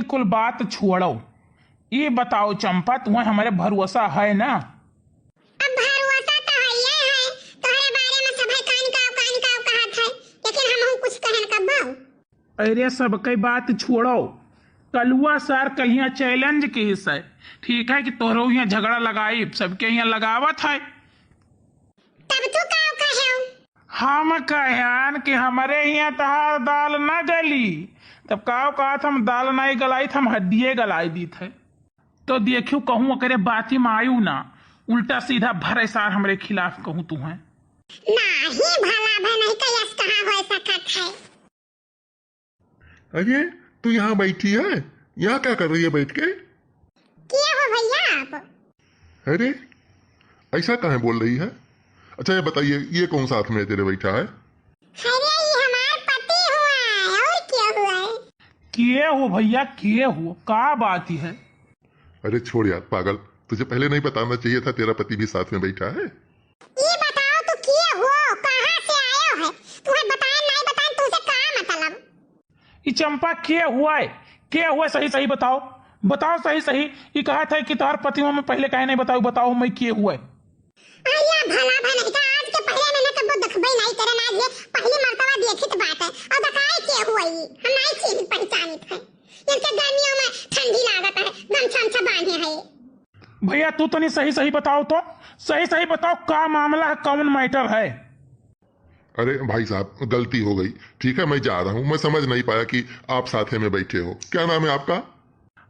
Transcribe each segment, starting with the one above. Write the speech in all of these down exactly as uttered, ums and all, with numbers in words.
कुल बात छोड़ो, ई बताओ चंपा, तुम्हें हमरे भरोसा है ना? अब भरोसा तो हइये है, तोहरे बारे में सभे कान काव, कान काव कहत है, लेकिन हमहू कुछ कहन कब्बो? अरे, सबके बात छोड़ो, कलुआ सार कहिया challenge किहिस है, ठीक है कि तोहरो यहाँ झगड़ा लगाई, सबके यहाँ लगावत है। तब तू काव कहेउ? हम कहन कि हमरे हियाँ तहार दाल न गली, तब काव कहत हम दाल नाई गलाई, त हम हड्डिये गलाई दीत है। तो देखियो कहूँ ओकरे बाती में आयु ना, उल्टा सीधा भरे सार हमरे खिलाफ कहूँ तू है। नाही भला भे नहीं कयस कहाँ हो सकत है। अरे, तू यहाँ बैठी है, यहाँ क्या कर रही है बैठ के? के हो भैया आप? अरे, ऐसा काहे बोल रही है? अच्छा, ये बताइए, ये कौन साथ में तेरे बैठा है? अरे, ये हमार पति हुआ है, और क्या हुआ है? के हो भैया, के हो, का बात ही है? अरे छोड़ यार पागल, तुझे पहले नहीं बताना चाहिए था, तेरा पति भी साथ में बैठा है। ये बताओ, तू के हो, कहाँ से आयो है? तुम्हें बताए नहीं बताए, तुझसे का मतलब? ई चंपा के हुआ है? के हुआ है? सही सही बताओ, बताओ सही सही। ई कहत है कि तोहर पति हुआ, मैं पहले काहे नहीं बताऊ, बताओ मैं के हुआ है? अरे भला भला, तो आज के पहले में ना कबो देखबे नहीं करे ना, ये पहली मर्तबा देखित बात है। और बताए के हुआ ई? हम नहीं चिन्हित पहचानित है। इनके गर्मियों में ठंडी लागत है, गमछा उमछा बांधे है। भैया तू तनी सही सही बताओ तो, सही सही बताओ का मामला है, कौन matter है? अरे भाई साहब, गलती हो गई, ठीक है, मैं जा रहा हूँ। मैं समझ नहीं पाया कि आप साथे में बैठे हो। क्या नाम है आपका?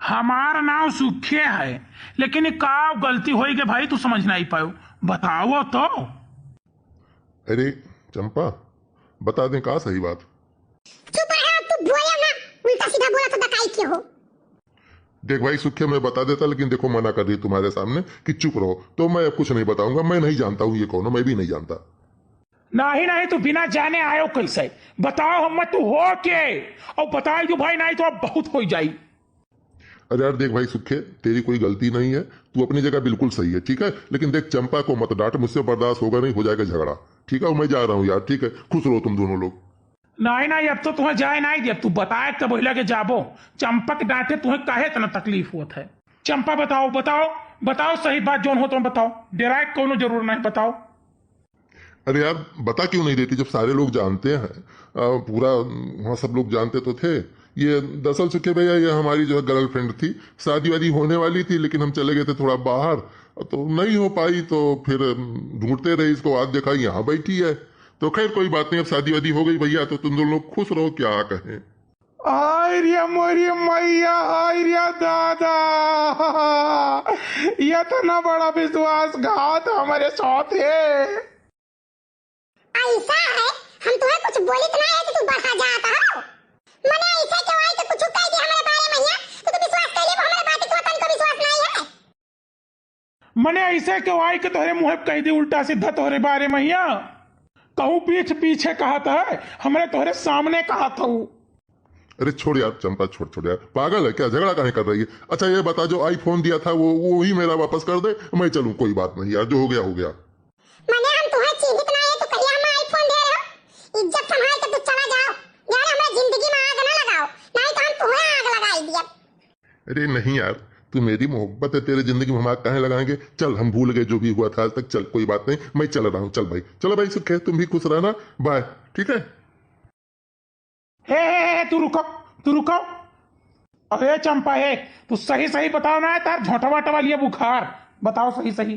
हमार नाम सुखे है, लेकिन ये का गलती होई के भाई तू समझ नहीं पायो, बताओ तो। अरे चंपा, बता दें का सही बात? चुप रहो, तू बोलो ना, उल्टा सीधा बोला तो दकाई के हो। देख भाई सुखे, मैं बता देता, लेकिन देखो मना कर रही तुम्हारे सामने कि चुप रहो, तो मैं अब कुछ नहीं बताऊंगा। मैं नहीं जानता हूँ ये कौन है, मैं भी नहीं जानता। नहीं नहीं, तू बिना जाने आयो कैसे? बताओ हम तू हो के, और बताई दो भाई, नहीं तो अब बहुत हो जाई। अरे यार देख भाई सुखे, तेरी कोई गलती नहीं है, तू अपनी जगह बिल्कुल सही है, ठीक है, लेकिन देख चंपा को मत डांट, मुझसे बर्दाश्त होगा नहीं, हो जाएगा झगड़ा, ठीक है, मैं जा रहा हूँ यार, ठीक है, खुश रहो तुम दोनों लोग। नहीं नहीं, अब तो तुम्हें जाए नहीं दे, अब तू बताए तब वही लगे जाबो। चंपा के डांटे तुम्हें काहे इतना तकलीफ होत है? चंपा बताओ, बताओ, बताओ सही बात जौन हो तुम बताओ, डेराए कौनो जरूर नहीं, बताओ। अरे यार, बता क्यों नहीं देती जब सारे लोग जानते हैं? अ, पूरा वहाँ सब लोग जानते तो थे। ये दरअसल सुखे भैया, ये हमारी जो है गर्लफ्रेंड थी, शादी वादी होने वाली थी, लेकिन हम चले गए थे थोड़ा बाहर, तो नहीं हो पाई, तो फिर ढूंढते रहे इसको। आज देखा यहाँ बैठी है, तो खैर कोई बात नहीं, अब शादी वादी हो गई भैया, तो तुम दोनों लोग खुश रहो, क्या कहें। आय रे मोरी मैया, आय रे दादा, इतना बड़ा विश्वासघात हमरे साथे। ऐसा है, हम तुम्हें कुछ बोलित ना है कि तू बढ़ा जात हो। मने ऐसे क्यों आई कि कुछ कह दी हमरे बारे में हिया, तो तू विश्वास कर ले, वो हमरे बात को तनको विश्वास नहीं है। मने ऐसे क्यों आई कि तोहरे मुँहे कह दी उल्टा सीधा तोहरे बारे में हिया? कहूँ पीठ पीछे कहत है, हमरे तोहरे सामने कहत हूँ। अरे छोड़ यार चंपा, छोड़, छोड़ यार, पागल है क्या? झगड़ा काहे कर रही है? अच्छा ये बता, जो iPhone दिया था वो, वो ही मेरा वापस कर दे, मैं चलूँ, कोई बात नहीं यार, जो हो गया हो गया। मने हम तुम्हें चिन्हित ना है तो कहिया हम iPhone दे रहे हो? इज्जत संभाल के तू चला जाओ, यार हमारी जिंदगी में आग ना लगाओ, नहीं तो हम तुम्हें आग लगाई दिया। अरे नहीं यार, तू मेरी मोहब्बत है, तेरे जिंदगी में हम आग काहे लगाएंगे? चल, हम भूल गए जो भी हुआ था आज तक। चल, कोई बात नहीं, मैं चल रहा हूँ। चल भाई, चलो भाई सुखे, तुम भी खुश रहना, बाय। ठीक है। हे हे हे, तू रुको, तू रुको। अरे चंपा, हे तू सही सही बताओ ना, तार झोंटवा टवा लिया बुखार, बताओ सही सही।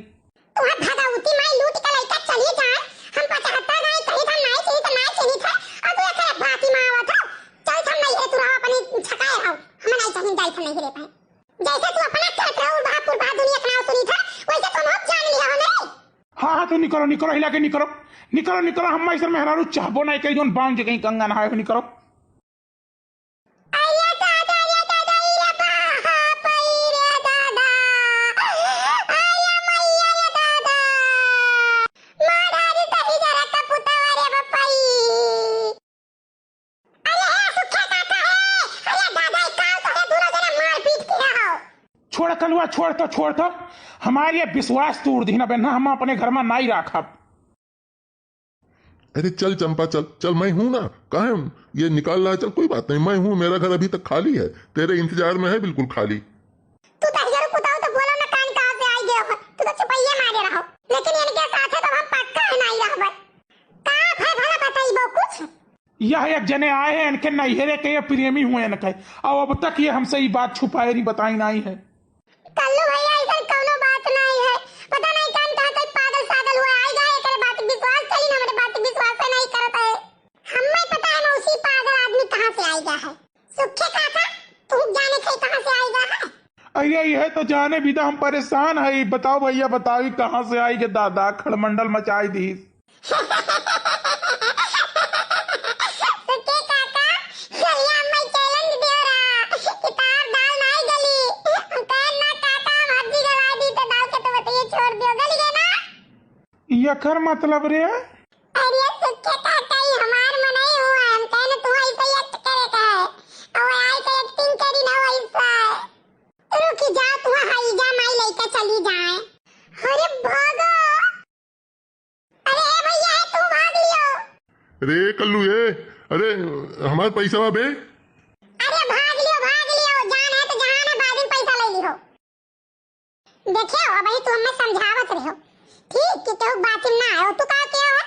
तोहर भगवती माई लूट के लइका चली जाए, हम पचहत्तर गाय कही था नाई चिन्हित, नाई चिन्हित है, और तू एकरे बाती में आवत हो। चल हम नहीं रे, तू रहो अपनी छकाए रहो, हम नहीं चाहिए जाई था नहीं रे पाए। जैसे तू अपना कहत रहो, उर्बा पुरबा दुनिया के नाम सुनी था, वैसे तुम अब जान लिया हो नहीं। हाँ हाँ, तू निकलो, निकलो, हिला के निकलो, निकलो, निकलो, हम ऐसे मेहरारू चाहबो नहीं कहीं जोन बाउन जे कहीं गंगा नहाए हो, निकलो। अरे दादा, अरे दादा, अरे बाप, अरे दादा। अरे मैया, अरे दादा। मारा रे दही जरा का पुतवा रे बप्पा ई। अरे हे सुखे काका हे। अरे दादा, ई काल तो हे दोनों जने मारपीट किया हो। छोड़ कलुआ, छोड़ तो, छोड़ तो। हमारे ये विश्वास तोड़ दी ना बेन्ना, हम अपने घर में नाई राखब। अरे चल चंपा, चल चल, मैं हूँ ना। काहे ये निकाल रहा है? चल, कोई बात नहीं, मैं हूँ, मेरा घर अभी तक खाली है, तेरे इंतजार में है, बिल्कुल खाली। तू तो हीरो कुताऊ तो बोला ना, कान कहाँ से आई गयो हो, तू तो चुपैया मारे रहो। लेकिन इनके साथे तो हम पक्का है नहीं रहबे। का भय भला बताइबो कुछ? यह एक जने आए हैं, इनके नैहरे के ये प्रेमी हुए इनके, और अब तक ये हमसे ये बात छुपाए रही, बताई नहीं है। कल्लू भैया, ऐसा कौनो बात नहीं है। पता नहीं कान कहाँ तक पागल सागल हुआ आएगा, एकरे बात के विश्वास करी ना, हमरे बात के विश्वास नहीं करता है। हमें पता है मौसी, पागल आदमी कहाँ से आएगा है। सुखे काका, तू जाने थे कहाँ से आएगा है? अरे यह तो जाने बिदा हम परेशान है। बताओ भैया, बताओ, ई कहाँ से आई के दादा खड़मंडल मचाई दीस। सुखे काका, कल अम्मा challenge दियो रहा कि तार दाल नहीं गली। हम कहे ना काका, हम हब्जी गवा दी तो दाल के तो बतिये छोड़ दियो, गली गए ना। यकर मतलब रे? अरे सुखे काका, ई हमार मनई हुआ, हम कहे ना तू ऐसे act करे का है, और आई तो acting करी ना वैसा। रुकी जा, तू हाई जा, माई लेके चली जाए। अरे भागो। अरे ए भैया, ए तू भाग लियो। अरे कल्लू, ए, अरे हमार पैसा बे। अरे भाग लियो, भाग लियो, जान है तो जहान है, बाद में पैसा ले लियो। देखियो, अब ही तू हमें समझावत रहो, ठीक, कि केहू बात में ना आयो। तू का किया हो?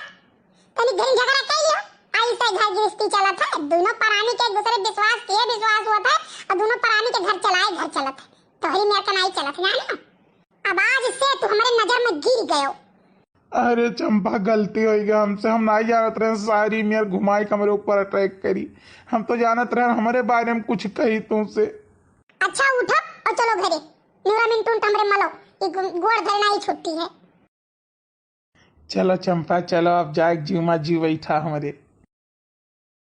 तनी घर झगड़ा कर लियो। ऐसे घर गृहस्थी चलत है, दोनों प्राणी के एक दूसरे विश्वास किए, विश्वास होत है, और दोनों प्राणी के घर चलाए, घर चलत है। तोहरी मेर का नहीं चलत है, जाने? अब आज से तू हमारे नजर में गिर गयो। अरे चंपा, गलती हो गया हमसे, हम नहीं जानत रहे सारी मेर घुमाई के हमरे ऊपर attack करी। हम तो जानत रहे हमरे बारे में कुछ कही तुमसे। अच्छा उठो और चलो घरे। नूरा मिनटून तो हमरे मलो, ये गो-, गोड़ धरना ही छुट्टी है। चलो चंपा, चलो, अब जाए जीव मा जीव बैठा हमरे।